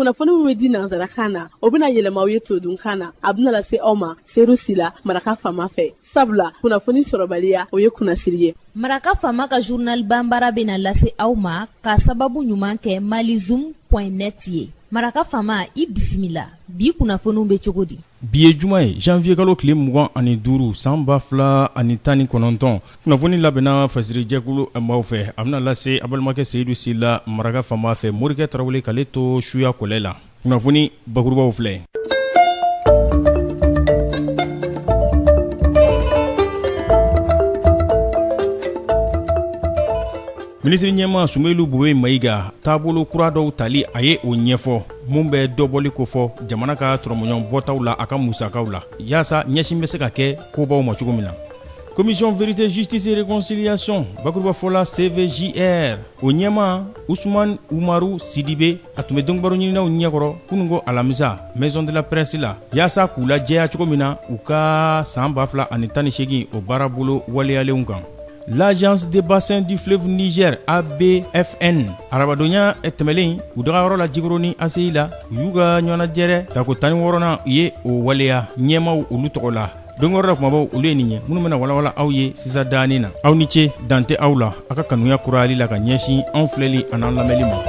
Kunnafoni min bɛ di nansarakan na, o bɛna yɛlɛma aw ye todunkan na. A bɛna lase aw ma Seyidu Sila, Maraka Faama fɛ. Sabula kunnafoni sɔrɔbaliya, o ye kunnasiri ye. Maraka Faama ka journal banbara bɛna lase aw ma ka sababu ɲuman kɛ malizoom point net ye. Maraka Faama, i bisimila. Bi kunnafoniw bɛ cogo di? Bi ye juma ye, janvier kalo tile 25 san 2019. Kunnafoni labɛnna fasirijɛkulu maaw fɛ. A bɛna lase a balimakɛ Seyidu Sila, Maraka Faama fɛ. Morikɛ Tarawele k'ale to suya kɔlɛ la. Kunnafoni bakurubaw filɛ. Minisiri ɲɛmaa Sumeyilu Bubɛyi Mayiga, taabolo kura dɔw tali, a ye o ɲɛfɔ mun bɛ dɔbɔli kofɔ jamana ka tɔrɔmɔɲɔgɔn bɔtaw la, a ka musakaw la, yaasa ɲɛsin bɛ se ka kɛ kobaw ma cogo min na. Commission vérité justice et réconciliation, bakurubafɔ la CVJR, o ɲɛmaa Usumani Umaru Sidibe, a tun bɛ donkibaru ɲininaw ɲɛkɔrɔ kununko alamisa maison de la presse la, yaasa k'u lajɛya cogo min na u ka san 2018 o baarabolo waleyalenw kan. L'agence de bassin du fleuve Niger ABFN, arabadonya tɛmɛlen, u dagayɔrɔ la Jikɔrɔni ACI la, u y'u ka ɲɔgɔnnajɛrɛ tako 16nan, u ye o waleya ɲɛmaaw olu tɔgɔ la. Don wɛrɛ la, kumabaw olu ye nin ye minnu bɛna walawala aw ye sisan daani na. Aw ni ce, dan tɛ aw la aw ka kanuya kurayali la ka ɲɛsin anw filɛli an'an lamɛnli ma.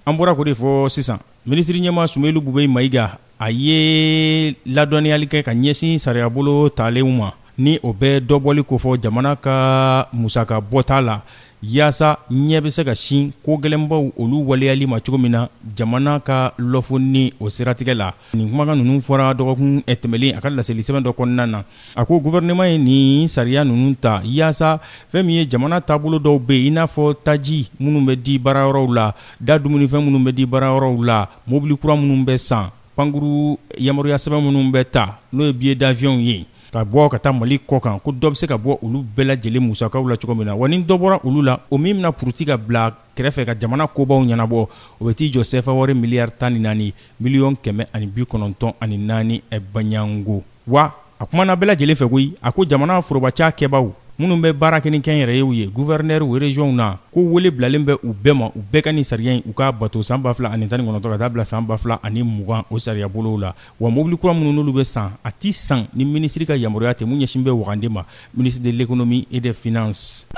An bɔra k'o de fɔ sisan, minisiri ɲɛmaa Sumeyilu Bubɛyi Mayiga, a ye ladɔnniyali kɛ ka ɲɛsin sariyabolo talenw ma, ni o bɛ dɔbɔli kofɔ jamana ka musaka bɔta la, yaasa ɲɛ bɛ se ka sin ko gɛlɛnbaw olu waleyali ma cogo min na jamana ka lɔfoni o siratigɛ la. Nin kumakan ninnu fɔra dɔgɔkun tɛmɛlen a ka laseli sɛbɛn dɔ kɔnɔna na. A ko gouvernement ye nin sariya ninnu ta yaasa fɛn min ye jamana taabolo dɔw bɛ yen, i n'a fɔ taji minnu bɛ di baarayɔrɔw la, da dumunifɛn minnu bɛ di baarayɔrɔw la, mobili kura minnu bɛ san, pankuru yamaruya sɛbɛn minnu bɛ ta, n'o ye billet d'avion ye ka bɔ ka taa Mali kɔ kan, ko dɔ bɛ se ka bɔ olu bɛɛ lajɛlen musakaw la cogo min na. Wa ni dɔ bɔra olu la, o min bɛna puruti ka bila kɛrɛfɛ ka jamana kobaw ɲɛnabɔ, o bɛ t'i jɔ sefa wari miliyari 14 miliyɔn 194 baɲango. Wa a kumana bɛɛ lajɛlen fɛ koyi, a ko jamana foroba cakɛbaw minnu bɛ baara kɛ ni kɛnyɛrɛyew ye, gouverneur région na, ko wele bilalen bɛ u bɛɛ ma, u bɛɛ ka nin sariya in u k'a bato san 2019 ka taa bila san 2020 o sariya bolow la. Wa mobili kura minnu n'olu bɛ san, a tɛ san ni minisiri ka yamaruya tɛ, mun ɲɛsin bɛ wagande ma, ministre de l'économie et des finances.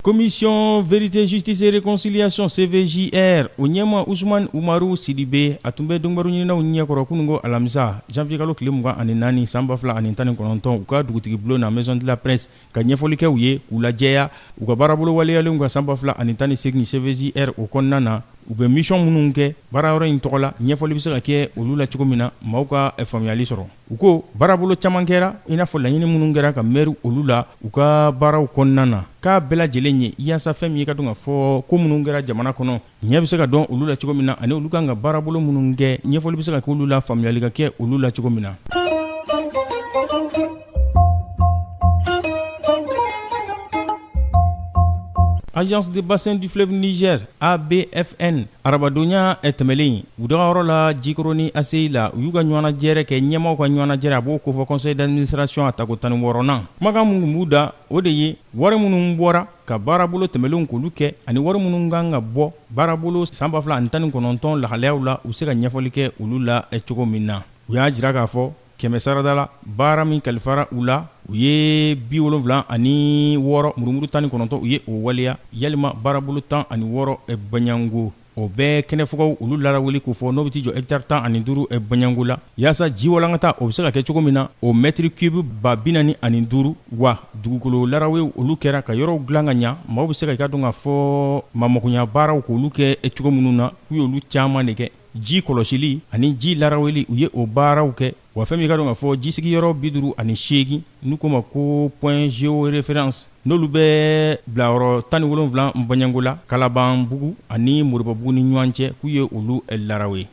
Commission vérité justice et réconciliation CVJR o ɲɛmaa Usumani Umaru Sidibe, a tun bɛ donkibaru ɲininaw ɲɛkɔrɔ kununko alamisa janvier kalo tile 24 san 2019, u ka dugutigi bulon na, maison de la presse, ka ɲɛfɔli kɛ u ye k'u lajɛya u ka baarabolo waleyalenw kan san 2018 CVJR o kɔnɔna na, u bɛ mission minnu kɛ baarayɔrɔ in tɔgɔ la, ɲɛfɔli bɛ se ka kɛ olu la cogo min na maaw ka faamuyali sɔrɔ. U ko baarabolo caman kɛra, i n'a fɔ laɲini minnu kɛra ka mɛri olu la u ka baaraw kɔnɔna na, k'a bɛɛ lajɛlen ye yaasa fɛn min ye ka dɔn ka fɔ ko minnu kɛra jamana kɔnɔ, ɲɛ bɛ se ka dɔn olu la cogo min na, ani olu kan ka baarabolo minnu kɛ, ɲɛfɔli bɛ se ka kɛ olu la, faamuyali ka kɛ olu la cogo min na. Agence de bassin du fleuve Niger ABFN, arabadonya tɛmɛlen, u dagayɔrɔ la Jikɔrɔni ACI la, u y'u ka ɲɔgɔnnajɛrɛ kɛ, ɲɛmaaw ka ɲɔgɔnnajɛrɛ, a b'o kofɔ conseil d'administration a tako 16nan. Kumakan min tun b'u da, o de ye wari minnu bɔra ka baarabolo tɛmɛlenw k'olu kɛ, ani wari minnu kan ka bɔ baarabolo san 2019 lahalayaw la, u bɛ se ka ɲɛfɔli kɛ olu la cogo min na. U y'a jira k'a fɔ kɛmɛ sarada la, baara min kalifara u la, u ye 76 murumuru 19, u ye o waleya. Yalima baarabolo 16 baɲango, o bɛ kɛnɛfugaw olu laraweli kofɔ, n'o bɛ t'i jɔ hectare 15 baɲango la, yaasa ji walankata o bɛ se ka kɛ cogo min na, o mètre cube 45. Wa dugukolo larawew olu kɛra ka yɔrɔw dilan ka ɲa, maaw bɛ se ka i ka dɔn k'a fɔ mamakoɲa baaraw k'olu kɛ cogo minnu na, k'u y'olu caman de kɛ. Ji kɔlɔsili ani ji laraweli, u ye o baaraw kɛ. Wa fɛn min ka dɔn k'a fɔ jisigiyɔrɔ 58, n'u k'o ma ko point géoréférence, n'olu bɛ bilayɔrɔ 17 baɲango la, Kalabanbugu ani Moribabugu ni ɲɔgɔn cɛ, k'u ye olu larawe.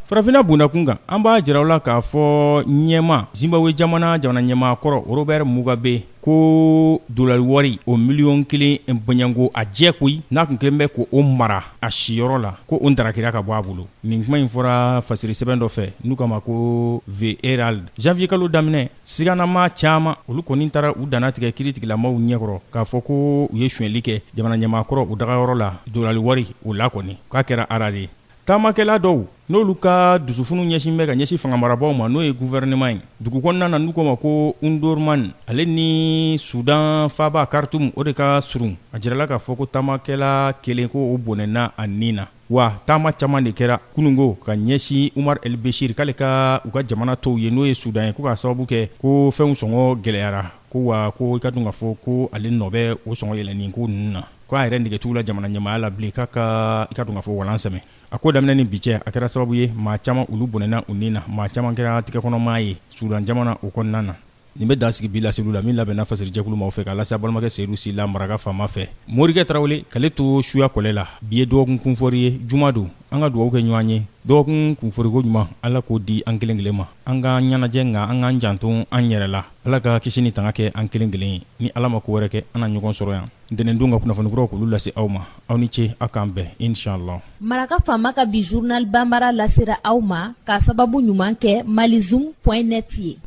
Farafinna bundakun kan, an b'a jira aw la k'a fɔ ɲɛma Zimbabwe jamana jamana ɲɛmaa kɔrɔ Robert Mugabe ko dolari wari o miliyɔn kelen bɔɲɔgɔnko a jɛ koyi n'a tun kɛlen bɛ k'o mara a siyɔrɔ la ko o ntarakira ka bɔ a bolo. Nin kuma in fɔra fasiri sɛbɛn dɔ fɛ n'u k'a ma ko The Herald. Janvier kalo daminɛ, siganamaa caman olu kɔni taara u dannatigɛ kiritigilamaw ɲɛkɔrɔ k'a fɔ ko u ye sonyɛli kɛ jamana ɲɛmaa kɔrɔ o dagayɔrɔ la dolari wari o la kɔni k'a kɛra ara de ye. Taamakɛla dɔw n'olu ka dusufunu ɲɛsin bɛ ka ɲɛsin fanga marabaaw ma n'o ye gouvernement ye dugu kɔnɔna na n'u k'o ma ko Omdurman ale ni Sudan faaba Khartoum o de ka surun a jirala k'a fɔ ko taamakɛla kelen ko o bɔnɛna a ni na wa taama caman de kɛra kununko ka ɲɛsin Umar El Bechir k'ale ka u ka jamana to yen n'o ye Sudan ye ko k'a sababu kɛ ko fɛnw sɔngɔ gɛlɛyara ko wa ko i ka dɔn k'a fɔ ko ale nɔ bɛ o sɔngɔ yɛlɛnni ko ninnu na. Ko a yɛrɛ nege t'u la jamana ɲɛmaaya la bilen k'a ka i ka dɔn k'a fɔ walan sɛmɛ a ko daminɛ ni bi cɛ a kɛra sababu ye maa caman olu bɔnɛna u ni na maa caman kɛra tigɛkɔnɔmaa ye Sudan jamana o kɔnɔna na. Nin bɛ dan sigi bi laseliw la min labɛnna fasirijɛkulu maaw fɛ k'a lase a balimakɛ Seyidu Sila maraka faama fɛ. Morikɛ Tarawele k'ale to suya kɔlɛ la. Bi ye dɔgɔkun kunfɔri ye, juma don. An ka dugawu kɛ ɲɔgɔn ye dɔgɔkun kunfɔriko ɲuman Ala k'o di an kelen kelen ma. An k'an ɲɛnajɛ nka an k'an janto an yɛrɛ la. Ala ka kisi ni tanga kɛ an kelen kelen ye. Ni Ala ma ko wɛrɛ kɛ, an na ɲɔgɔn sɔrɔ yan ntɛnɛndon ka kunnafoni kuraw k'olu lase aw ma. Aw ni ce, aw k'an bɛn inchallah. Maraka faama ka bi journal banbara lasera aw ma k'a sababu ɲuman kɛ malizoom point net ye.